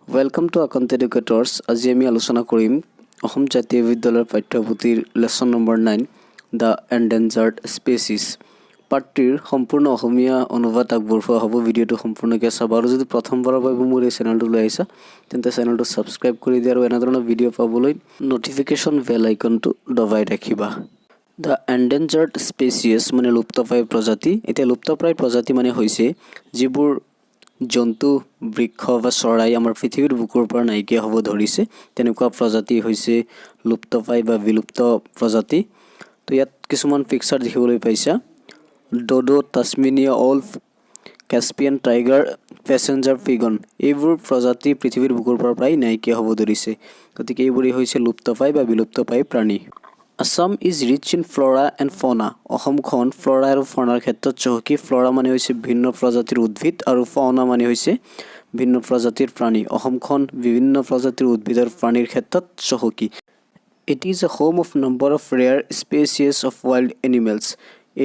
Welcome to Akanta Educators. আজি আমি আলোচনা কৰিম অসম জাতীয় বিদ্যালয়ৰ পাঠ্যপুথিৰ lesson number 9, The Endangered Species পাঠটিৰ সম্পূৰ্ণ অসমীয়া অনুবাদ আগবঢ়োৱা হ'ব। ভিডিঅ'টো সম্পূৰ্ণকৈ চাবা আৰু যদি প্ৰথমবাৰৰ বাবে মোৰ এই চেনেলটো লৈ আহিছা, তেন্তে চেনেলটো ছাবস্ক্ৰাইব কৰি দিয়া আৰু এনেধৰণৰ ভিডিঅ' পাবলৈ ন'টিফিকেশ্যন বেল আইকনটো দবাই ৰাখিবা। The endangered species মানে লুপ্তপ্ৰায় প্ৰজাতি। এতিয়া লুপ্তপ্ৰায় প্ৰজাতি মানে হৈছে যিবোৰ জন্তু, বৃক্ষ বা চৰাই আমাৰ পৃথিৱীৰ বুকুৰ পৰা নাইকিয়া হ'ব ধৰিছে, তেনেকুৱা প্ৰজাতি হৈছে লুপ্তপ্ৰায় বা বিলুপ্ত প্ৰজাতি। তো ইয়াত কিছুমান পিকচাৰ দেখিবলৈ পাইছা: dodo, Tasmania wolf, Caspian tiger, passenger pigeon। এইবোৰ প্ৰজাতি পৃথিৱীৰ বুকুৰ পৰা প্ৰায় নাইকিয়া হ'ব ধৰিছে। গতিকে এইবোৰেই হৈছে লুপ্তপ্ৰায় বা বিলুপ্তপ্ৰায় প্ৰাণী। Assam is rich in flora and fauna. অসমখন ফ্ল'ৰা আৰু ফনাৰ ক্ষেত্ৰত চহকী। ফ্ল'ৰা মানে হৈছে ভিন্ন প্ৰজাতিৰ উদ্ভিদ আৰু ফনা মানে হৈছে ভিন্ন প্ৰজাতিৰ প্ৰাণী। অসমখন বিভিন্ন প্ৰজাতিৰ উদ্ভিদ আৰু প্ৰাণীৰ ক্ষেত্ৰত চহকী। It is a home of number of rare species of wild animals.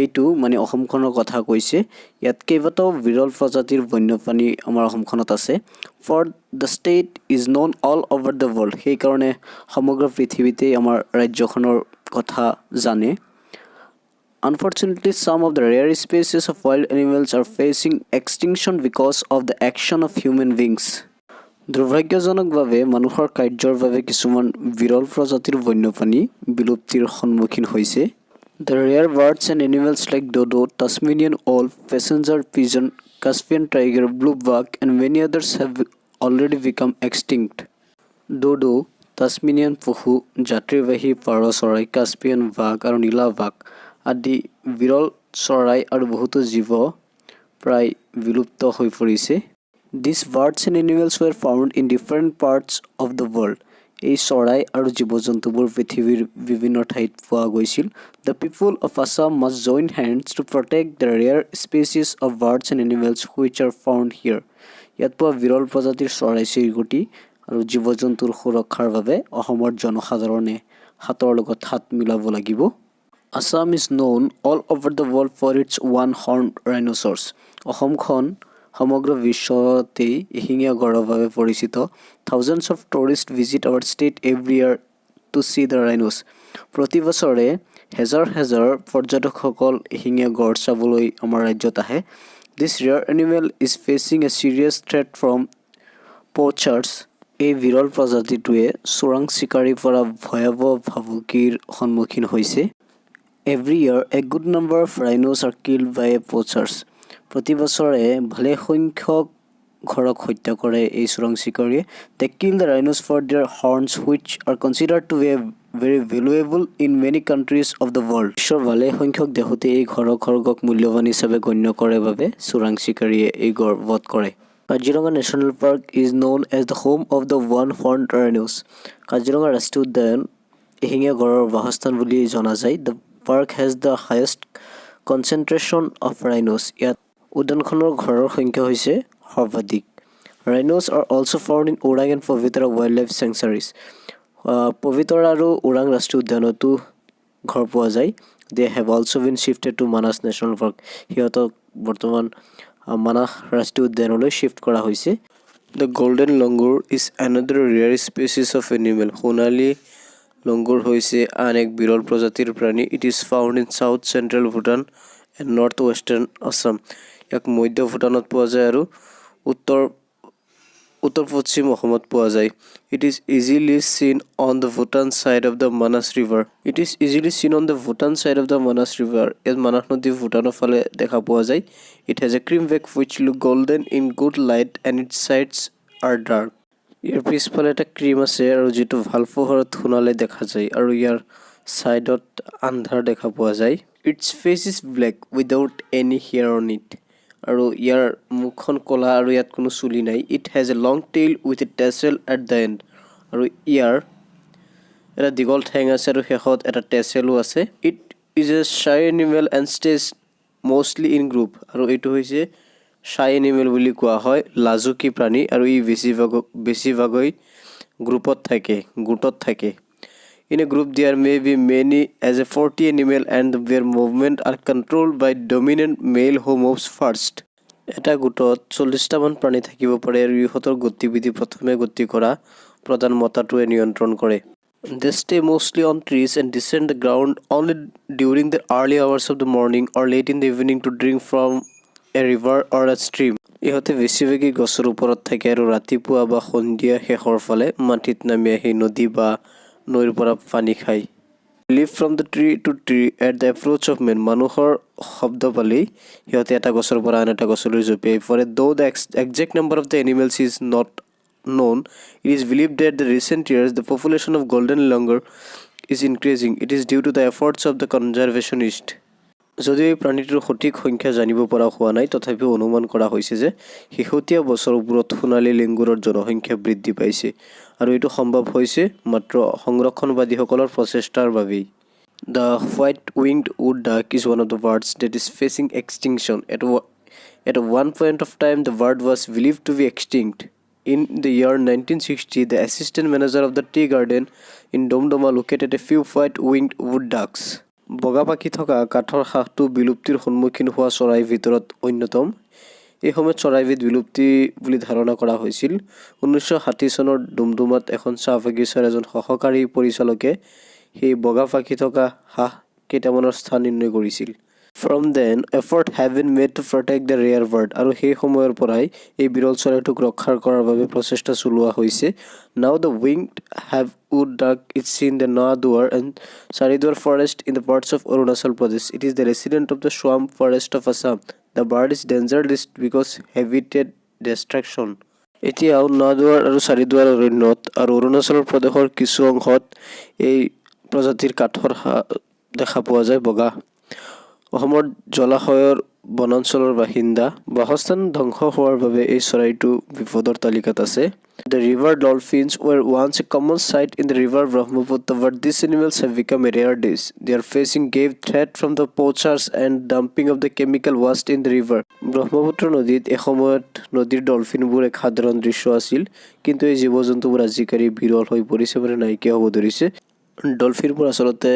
এইটো মানে অসমখনৰ কথা কৈছে। ইয়াত কেইবাটাও বিৰল প্ৰজাতিৰ বন্যপ্ৰাণী আমাৰ অসমখনত আছে। For the state is known all over the world. সেইকাৰণে সমগ্ৰ পৃথিৱীতেই আমাৰ ৰাজ্যখনৰ কথা জানে। Unfortunately, some of the rare species of wild animals are facing extinction because of the action of human beings. দুৰ্ভাগ্যজনকভাৱে মানুহৰ কাৰ্যৰ বাবে কিছুমান বিৰল প্ৰজাতিৰ বন্যপ্ৰাণী বিলুপ্তিৰ সন্মুখীন হৈছে। The rare birds and animals like dodo, Tasmanian wolf, passenger pigeon, Caspian tiger, blue buck and many others have already become extinct. Dodo, Tasmanian পহু, যাত্ৰীবাহী পাৰ চৰাই, কাস্পিয়ান বাঘ আৰু নীলা বাঘ আদি বিৰল চৰাই আৰু বহুতো জীৱ প্ৰায় বিলুপ্ত হৈ পৰিছে। These birds and animals were found in different parts of the world. এই চৰাই আৰু জীৱ জন্তুবোৰ পৃথিৱীৰ বিভিন্ন ঠাইত পোৱা গৈছিল। The people of Assam must join hands to protect the rare species of birds and animals which are found here. ইয়াত পোৱা বিৰল প্ৰজাতিৰ চৰাই চিৰিকটি আৰু জীৱ জন্তুৰ সুৰক্ষাৰ বাবে অসমৰ জনসাধাৰণে হাতৰ লগত হাত মিলাব লাগিব। Assam is known all over the world for its one horn rhinoceros. অসমখন সমগ্ৰ বিশ্বতেই এশিঙীয়া গঁড়ৰ বাবে পৰিচিত। Thousands of tourist visit our state every year to see the rhinos. প্ৰতি বছৰে হেজাৰ হেজাৰ পৰ্যটকসকল এশিঙীয়া গঁড় চাবলৈ আমাৰ ৰাজ্যত আহে। This rare animal is facing a serious threat from poachers. এই বিৰল প্ৰজাতিটোৱে চোৰাং চিকাৰীৰ পৰা ভয়াৱহ ভাবুকিৰ সন্মুখীন হৈছে। Every year, a good number of rhinos are killed by a poachers. প্ৰতি বছৰে ভালেসংখ্যক গঁড়ক হত্যা কৰে এই চোৰাং চিকাৰীয়ে। They kill the rhinos for their horns, which are considered to be a very valuable in many countries of the world. বিশ্বৰ ভালেসংখ্যক দেশতে এই গঁড়ৰ খৰ্গক মূল্যৱান হিচাপে গণ্য কৰে বাবে চোৰাং চিকাৰীয়ে এই গঁড় বধ কৰে। Kaziranga National Park is known as the home of the one horn rhinos. Kaziranga ৰাষ্ট্ৰীয় উদ্যান এশিঙীয়া গঁড়ৰ বাসস্থান বুলি জনা যায়। The park has the highest concentration of rhinos. ইয়াত উদ্যানখনৰ গঁড়ৰ সংখ্যা হৈছে সৰ্বাধিক। Rhinos are also found in Orang and Pobitora wildlife sanctuaries. Pobitora আৰু ওৰাং ৰাষ্ট্ৰীয় উদ্যানতো গঁড় পোৱা যায়। They have also been shifted to Manas National Park. সিহঁতক বৰ্তমান মানাস ৰাষ্ট্ৰীয় উদ্যানলৈ শ্বিফ্ট কৰা হৈছে। The golden langur is another rare species of animal. Sonali লংগুৰ হৈছে আন এক বিৰল প্ৰজাতিৰ প্ৰাণী। It is found in south central Bhutan and north western Assam. ইয়াক মধ্য ভূটানত পোৱা যায় আৰু উত্তৰ উত্তৰ পশ্চিম অসমত পোৱা যায়। It is easily seen on the Bhutan side of the Manas River. It is easily seen on the Bhutan side of the Manas River. ইয়াত মানাস নদী ভূটানৰ ফালে দেখা পোৱা যায়। It has a cream back which look golden in good light and its sides are dark. ইয়াৰ পিছফালে এটা cream আছে আৰু যিটো ভাল পোহৰত সোণালী দেখা যায় আৰু ইয়াৰ ছাইডত আন্ধাৰ দেখা পোৱা যায়। Its face is black without any hair on it. আৰু ইয়াৰ মুখখন ক'লা আৰু ইয়াত কোনো চুলি নাই। It has a long tail with a tassel at the end. আৰু ইয়াৰ এটা দীঘল ঠেং আছে আৰু শেষত এটা টেচেলো আছে। It is a shy animal and stays mostly in group. আৰু এইটো হৈছে শ্বাই এনিমেল বুলি কোৱা হয়, লাজুকী প্ৰাণী আৰু ই বেছিভাগেই গ্ৰুপত থাকে, গোটত থাকে। In a group, there may be many as a 40 animal and their movement are controlled by dominant male who moves first. এটা গোটত 40টামান প্ৰাণী থাকিব পাৰে আৰু ইহঁতৰ গতিবিধি প্ৰথমে গতি কৰা প্ৰধান মতাটোৱে নিয়ন্ত্ৰণ কৰে। They stay mostly on trees and descend the ground only during the early hours of the morning or late in the evening to drink from a river or a stream. ইহঁতে বেছিভাগেই গছৰ ওপৰত থাকে আৰু ৰাতিপুৱা বা সন্ধিয়া শেষৰ ফালে মাটিত নামি আহি নদী বা নৈৰ পৰা পানী খায়। Leap from the tree to tree at the approach of man. মানুহৰ শব্দ পালেই সিহঁতে এটা গছৰ পৰা আন এটা গছলৈ জঁপিয়াই পৰে। Though the exact number of the animals is not known, it is believed that the recent years the population of golden langur is increasing. It is due to the efforts of the conservationist. যদিও এই প্ৰাণীটোৰ সঠিক সংখ্যা জানিব পৰা হোৱা নাই, তথাপিও অনুমান কৰা হৈছে যে শেহতীয়া বছৰবোৰত সোণালী লেংগুৰৰ জনসংখ্যা বৃদ্ধি পাইছে আৰু এইটো সম্ভৱ হৈছে মাত্ৰ সংৰক্ষণবাদীসকলৰ প্ৰচেষ্টাৰ বাবেই। The white winged wood duck is one of the birds that is facing extinction. At one point of time, the bird was believed to be extinct. In the year 1960, the assistant manager of the tea garden in Domdoma located a few white winged wood ducks. বগা পাখি থকা কাঠৰ হাঁহটো বিলুপ্তিৰ সন্মুখীন হোৱা চৰাইৰ ভিতৰত অন্যতম। এই সময়ত চৰাইবিধ বিলুপ্তি বুলি ধাৰণা কৰা হৈছিল। 1960 চনৰ ডুমডুমাত এখন চাহ বাগিচাৰ এজন সহকাৰী পৰিচালকে সেই বগা পাখি থকা হাঁহ কেইটামানৰ স্থান নিৰ্ণয় কৰিছিল। From then, effort have been made to protect the rare bird. আৰু সেই সময়ৰ পৰাই এই বিৰল চৰাইটোক ৰক্ষা কৰাৰ বাবে প্ৰচেষ্টা চলোৱা হৈছে। Now the winged have wood duck is seen the Naduar and Chariduar forest in the parts of Arunachal Pradesh. It is the resident of the swamp forest of Assam. The bird is danger list because habitat destruction. এতিয়াও নাদুৱাৰ আৰু চাৰিদুৱাৰ অৰণ্যত আৰু অৰুণাচল প্ৰদেশৰ কিছু অংশত এই প্ৰজাতিৰ কাঠৰ হাঁহ দেখা পোৱা যায় বগা। অসমৰ জলাশয়ৰ বনাঞ্চলৰ বাসিন্দা। বাসস্থান ধ্বংস হোৱাৰ বাবে এই চৰাইটো বিপদৰ তালিকাত আছে। The river dolphins were once a common sight in the river Brahmaputra, but these animals have become a rare dish. They are facing grave threat from the poachers and dumping of the chemical waste in the river. Brahmaputra নদীত এসময়ত নদীৰ ডলফিনবোৰ এক সাধাৰণ দৃশ্য আছিল, কিন্তু এই জীৱ জন্তুবোৰ আজিকালি বিৰল হৈ পৰিছে, মানে নাইকিয়া হ'ব ধৰিছে। ডলফিনবোৰ আচলতে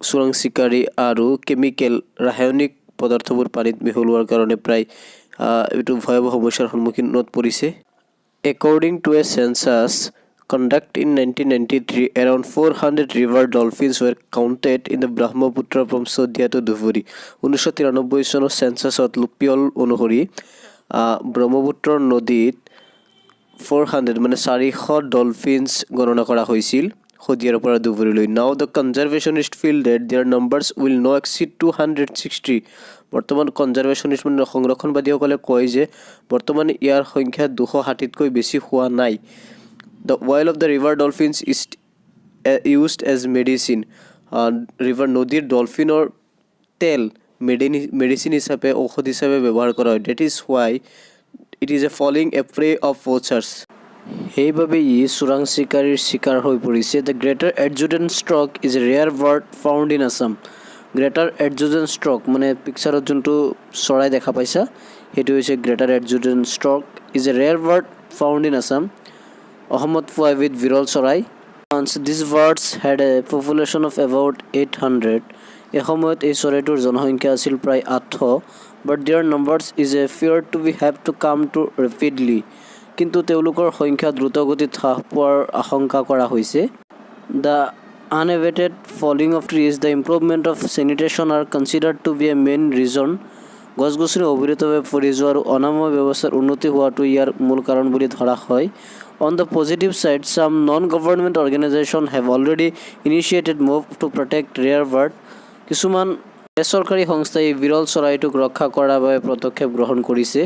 চোৰাং চিকাৰী আৰু কেমিকেল ৰাসায়নিক পদাৰ্থবোৰ পানীত মিহলোৱাৰ কাৰণে প্ৰায় এইটো ভয়াৱহ সমস্যাৰ সন্মুখীনত পৰিছে। According to a census conducted in 1993, around 400 river dolphins were counted in the Brahmaputra from Sadiya to Dhubri. 1993 চনৰ চেঞ্চাছত পিয়ল অনুসৰি ব্ৰহ্মপুত্ৰ নদীত 400 মানে 400 ডলফিনছ গণনা কৰা হৈছিল শদিয়াৰ পৰা ধুবুৰীলৈ। Now the conservationist feel that their numbers will no exceed 260. বৰ্তমান কনজাৰ্ভেশ্যনিষ্ট মানে সংৰক্ষণবাদীসকলে কয় যে বৰ্তমান ইয়াৰ সংখ্যা 260তকৈ বেছি হোৱা নাই। The oil of the river dolphins is used as medicine. River নদীৰ ডলফিনৰ তেল মেডিচিন হিচাপে, ঔষধ হিচাপে ব্যৱহাৰ কৰা হয়। That is why it is a falling a prey of poachers. সেইবাবে ই চোৰাং চিকাৰীৰ চিকাৰ হৈ পৰিছে। The greater adjutant stork is a rare bird found in Assam. Greater adjutant stork মানে পিকচাৰত যোনটো চৰাই দেখা পাইছা, সেইটো হৈছে greater adjutant stork, is a rare bird found in Assam. অসমত পোৱা এবিধ বিৰল চৰাই। Once these birds had a population of about 800. এসময়ত এই চৰাইটোৰ জনসংখ্যা আছিল প্ৰায় 800, but their numbers is a fear to be have to come to rapidly. কিন্তু তেওঁলোকৰ সংখ্যা দ্ৰুতগতিত হ্ৰাস পোৱাৰ আশংকা কৰা হৈছে। The unabated falling of trees, the improvement of sanitation are considered to be a main reason. গছ গছনি অবিৰতভাৱে পৰি যোৱা আৰু অনাময় ব্যৱস্থাৰ উন্নতি হোৱাটো ইয়াৰ মূল কাৰণ বুলি ধৰা হয়। On the positive side, some non government organization have already initiated move to protect rare bird. কিছুমান বেচৰকাৰী সংস্থাই এই বিৰল চৰাইটোক ৰক্ষা কৰাৰ বাবে পদক্ষেপ গ্ৰহণ কৰিছে।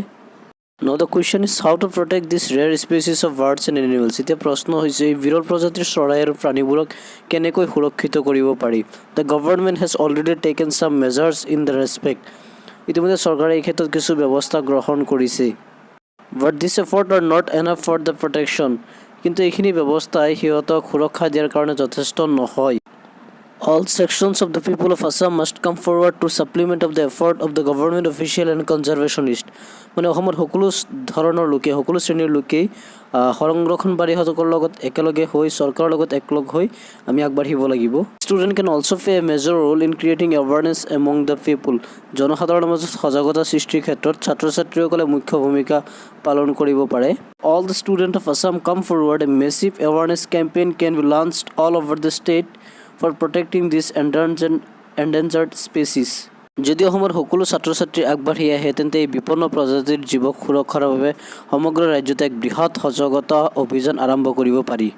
Now the question is how to protect this rare species of birds and animals. এতিয়া প্ৰশ্ন হৈছে এই বিৰল প্ৰজাতিৰ চৰাই আৰু প্ৰাণীবোৰক কেনেকৈ সুৰক্ষিত কৰিব পাৰি? The government has already taken some measures in the respect. ইতিমধ্যে চৰকাৰে এই ক্ষেত্ৰত কিছু ব্যৱস্থা গ্ৰহণ কৰিছে। But this effort are not enough for the protection. কিন্তু এইখিনি ব্যৱস্থাই সিহঁতক সুৰক্ষা দিয়াৰ কাৰণে যথেষ্ট নহয়। All sections of the people of Assam must come forward to supplement of the effort of the government official and conservationist. মানে অসমত সকলো ধৰণৰ লোকে, সকলো শ্ৰেণীৰ লোকেই সংৰক্ষণবাদীসকলৰ লগত একেলগে হৈ, চৰকাৰৰ লগত একলগ হৈ আমি আগবাঢ়িব লাগিব। Student can also play a major role in creating awareness among the people. জনসাধাৰণৰ মাজত সজাগতা সৃষ্টিৰ ক্ষেত্ৰত ছাত্ৰ ছাত্ৰীসকলে মুখ্য ভূমিকা পালন কৰিব পাৰে। All the student of Assam come forward, a massive awareness campaign can be launched all over the state for protecting this endangered species. যদি অসমৰ সকলো ছাত্ৰ ছাত্ৰী আগবাঢ়ি আহে, তেন্তে এই বিপন্ন প্ৰজাতিৰ জীৱক সুৰক্ষাৰ বাবে সমগ্ৰ ৰাজ্যতে এক বৃহৎ সজাগতা অভিযান আৰম্ভ কৰিব পাৰি।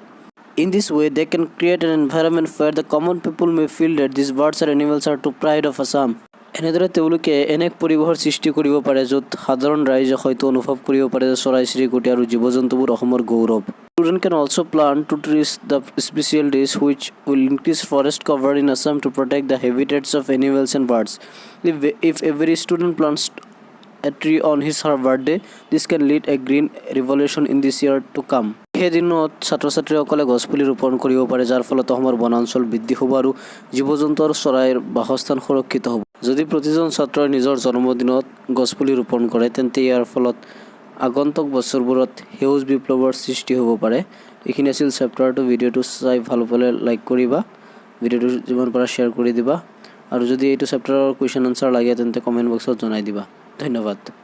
In this way, they can create an environment where the common people may feel that these birds and animals are to pride of Assam. এনেদৰে তেওঁলোকে এনে এক পৰিৱেশৰ সৃষ্টি কৰিব পাৰে, য'ত সাধাৰণ ৰাইজে হয়তো অনুভৱ কৰিব পাৰে যে চৰাই চিৰিকটি আৰু জীৱ জন্তুবোৰ অসমৰ গৌৰৱ। Student can also plant two trees the special days, which will increase forest cover in Assam to protect the habitats of animals and birds. If every student plants a tree on his her birthday, this can lead a green revolution in this year to come. সেই দিনত ছাত্ৰ ছাত্ৰীসকলে গছপুলি ৰোপণ কৰিব পাৰে, যাৰ ফলত অসমৰ বনাঞ্চল বৃদ্ধি হ'ব আৰু জীৱ জন্তু আৰু চৰাইৰ বাসস্থান সুৰক্ষিত হ'ব। যদি প্ৰতিজন ছাত্ৰই নিজৰ জন্মদিনত গছপুলি ৰোপণ কৰে, তেন্তে ইয়াৰ ফলত আগন্তুক বছৰবোৰত সেউজ বিপ্লৱৰ সৃষ্টি হ'ব পাৰে। এইখিনি আছিল চেপ্টাৰটো। ভিডিঅ'টো চাই ভাল পালে লাইক কৰিবা, ভিডিঅ'টো যিমান পাৰা শ্বেয়াৰ কৰি দিবা আৰু যদি এইটো চেপ্টাৰৰ কুৱেশ্যন আনচাৰ লাগে, তেন্তে কমেণ্ট বক্সত জনাই দিবা। ধন্যবাদ।